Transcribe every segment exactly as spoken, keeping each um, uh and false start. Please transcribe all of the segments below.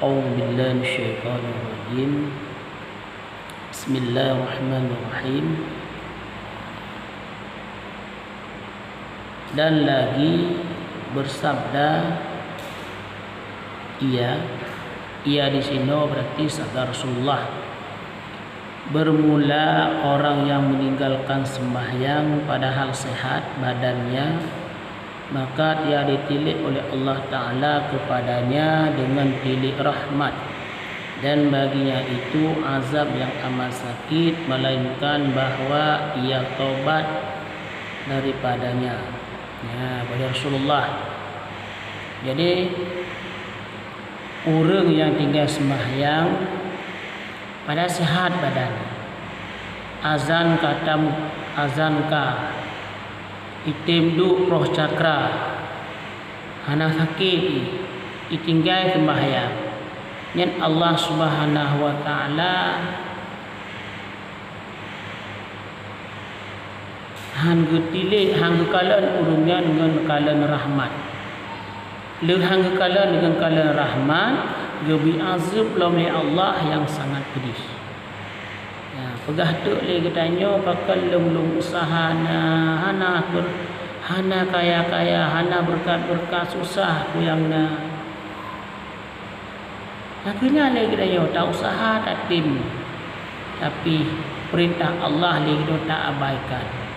A'udzubillahi minasyaitonirrajim. Bismillahirrahmanirrahim. Dan lagi bersabda ia, ia di sinoe berarti sabda Rasulullah, bermula orang yang meninggalkan sembahyang padahal sehat badannya, maka ia ditilik oleh Allah Ta'ala kepadanya dengan tilik rahmat, dan baginya itu azab yang amat sakit, melainkan bahwa ia tobat daripadanya. Ya, kata Rasulullah. Jadi, ureuëng nyang tinggai sembahyang pada sehat badan, azan ka tam, azan ka, item duek roh cakra, hana sakét, itinggai sembahyang, nyan Allah Subhanahu wa Ta'ala han geutilék, han geukalon ureuëng nyan ngon kalon rahmat. Lheueh han geukalon ngon kalon rahmat, geubri azeueb lom lé Allah nyang sangat peudeh. Ya, peugah teuk lé geutanyoe pakon lôn-lôn useuha na, hana ber-, hana kaya-kaya, hana beureukat-beureukat, susah peue nyang na. Akhirnya lé geutanyoe ta-useuha tatem, tapi peurintah Allah lé geutanyoe ta-abaikan.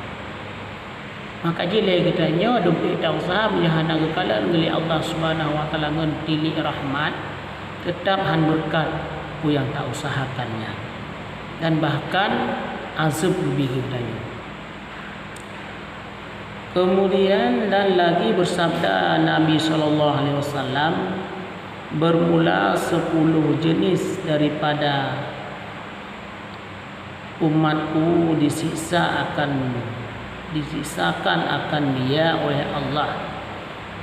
Maka jih lé geutanyoe dumpék ta-useuha meunyoe hana geukalon lé Allah Subhanahu wa Ta'ala ngon tilik rahmat, teutap han beureukat peue nyang ta-useuhakan nyan, dan bahkan azeueb geubri geutanyoe. Kemudian, dan lagi bersabda Nabi sallallahu alaihi wasallam, "Bermula sepuluh jenis daripada umatku disiksa akan, disiksakan akan dia oleh Allah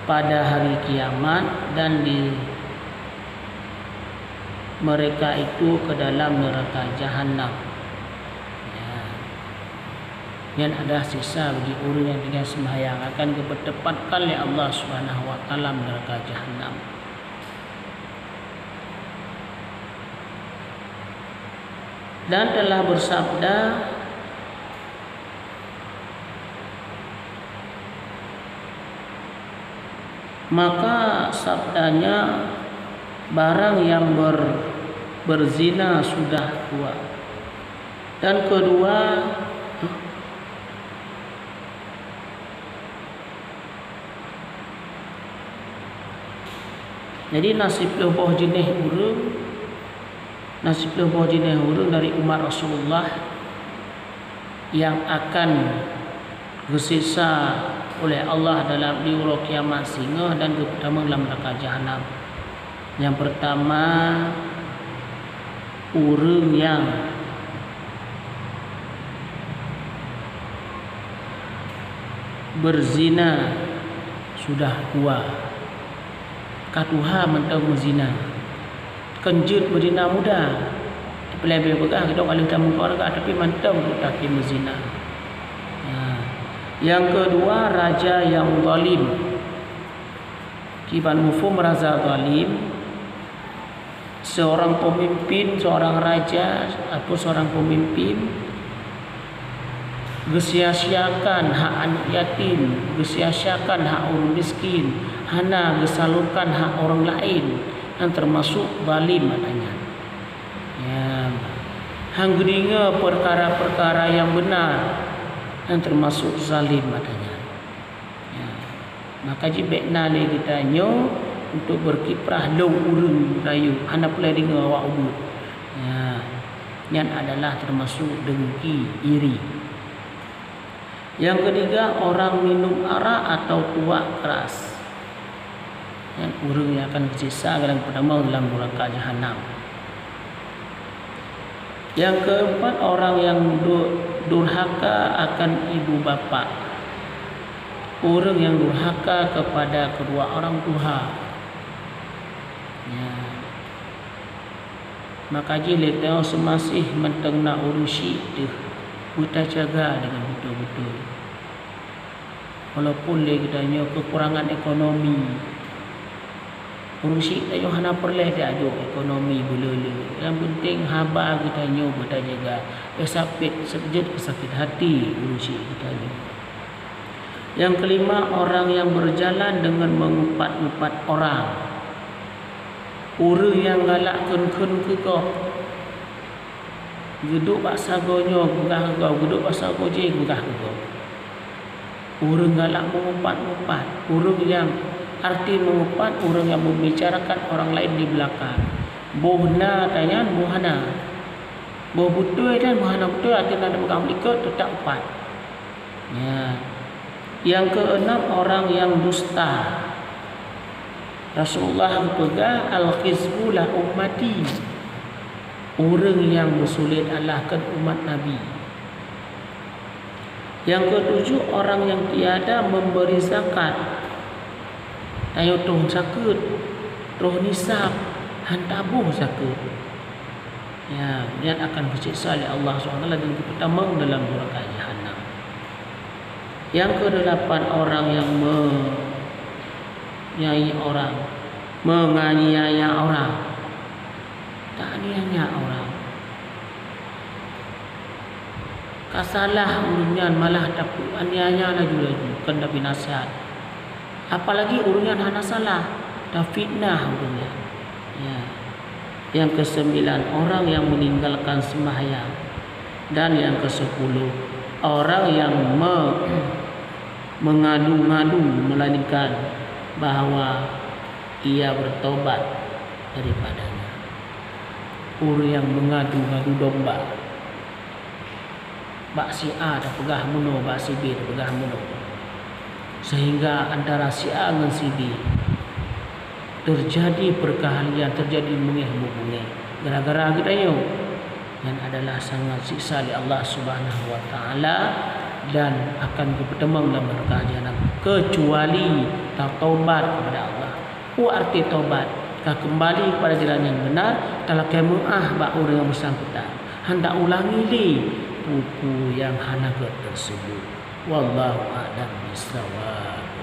pada hari kiamat, dan di mereka itu ke dalam neraka Jahannam." Ya. Nyan adalah siksa bagi ureuëng nyang tinggai seumayang, akan geupeutempatkan lé Allah Subhanahu wa Ta'ala neraka Jahannam. Dan telah bersabda, maka sabdanya, barang yang ber-, berzina sudah tua. Dan kedua, jadi na siplôh boh jeuneh ureuëng, na siplôh boh jeuneh ureuëng dari umat Rasulullah nyang akan geusiksa oleh Allah dalam di uroe kiamat singoh dan geupeutamong lam neuraka Jahannam. Nyang peurtama, ureuëng nyang berzina sudah tua, ka tuha mantong meuzina. Kon jeuet meuzina muda, tapi leubeh peugah geutanyoe ka lheueh tamong keuluwarga, tapi mantong duek tatem meuzina. Nah, nyang keudua, raja nyang zalim. Kiban muphom raja zalim, seorang pemimpin, seorang raja, ataupun seorang pemimpin geusia-siakan hak aneuk yatim, geusia-siakan hak ureuëng miskin, hana geusalurkan hak ureuëng laén, nyan teumasuk zalim ata nyan. Ya, han geudeungoe peukara-peukara nyang beuna, nyan teumasuk zalim ata nyan. Ya. Maka jih bék na lé geutanyoe untuk berkiprah lôn ureuëng rayeuk, hana peureulée deungoe awak ubit. Ya. Nyan adalah teumasuk dengki, iri. Nyang keutiga, orang minum arak atau tuak keras. Nyan ureuëng nyang akan geusiksa dan geupeudamong dalam neuraka Jahannam. Nyang keumpat, orang nyang du-, durhaka akan ibu bapak. Ureuëng nyang durhaka kepada kedua orang tuha. Ya. Maka jih lé tanyoe seumaséh mantong na ureuëng syik teuh, beutajaga deungon beutôi-beutôi. Walaupun lé geutanyoe keukurangan ekonomi, Ureuëng syik tanyoe hana peureulée tajok ekonomi beuleu-leu. Nyang penting haba geutanyoe beutajaga. Beusapeue seujeuet keu sakét hati ureuëng syik geutanyoe. Nyang keulima, orang yang berjalan dengan mengupat-upat orang. Ureuëng nyang galak kheun-kheun keu gob. Geuduek bak sagoe nyoe peugah keu gob, geuduek bak sagoe jéh peugah keu gob. Ureuëng galak mengupat-upat. Ureuëng nyang, arti mengupat, ureuëng yang membicarakan orang lain di belakang. Boh na tanyan, boh hana. Boh beutôi dan boh hana beutôi, arti na peugah meulikeue, teutab upat. Ya. Yang keenam, orang yang dusta. Rasulullah geupeugah, "Al-khizbu la ummati." Ureuëng nyang meusulet adalah keu umat Nabi. Yang ketujuh, orang yang tiada memberi zakat. Tanyoe troh sakét, troh nisab, han taboh sakét. Ya, nyan akan geuseksa lé Allah subhanahu wa taala dan geupeutamong dalam neuraka jahanam. Yang kedelapan, orang yang menganiaya orang, menganiaya orang. Taaniaya orang. Ka salah ureuëng nyan malah tapeuaniaya laju-laju, kon tabri naseuhat. Apalagi ureuëng nyan hana salah, tafitnah ureuëng nyan. Ya. Yang kesembilan, orang yang meninggalkan sembahyang. Dan yang kesepuluh, orang yang me-, mengadu-ngadu, melainkan bahwa ia bertobat daripadanya. Ureuëng nyang meungadu-ngadu domba. Bak si A tapeugah meunoe, bak si B tapeugah meunoe. Sehingga antara si A ngon si B terjadi perkelahian, terjadi meungéh-meubungéh gara-gara geutanyoe. Nyan adalah sangat siksa lé Allah Subhanahu wa Taala dan akan geupeutamong lam neuraka jahanam, kecuali tatobat kepada Allah. Peue arti tobat? Ka keumbali kepada jalan nyang beunar, talakée meuáh bak ureuëng nyang beusangkutan. Hana ulangi lé peue-peue nyang hana gét teuseubut. Wallahu a'lam bissawab.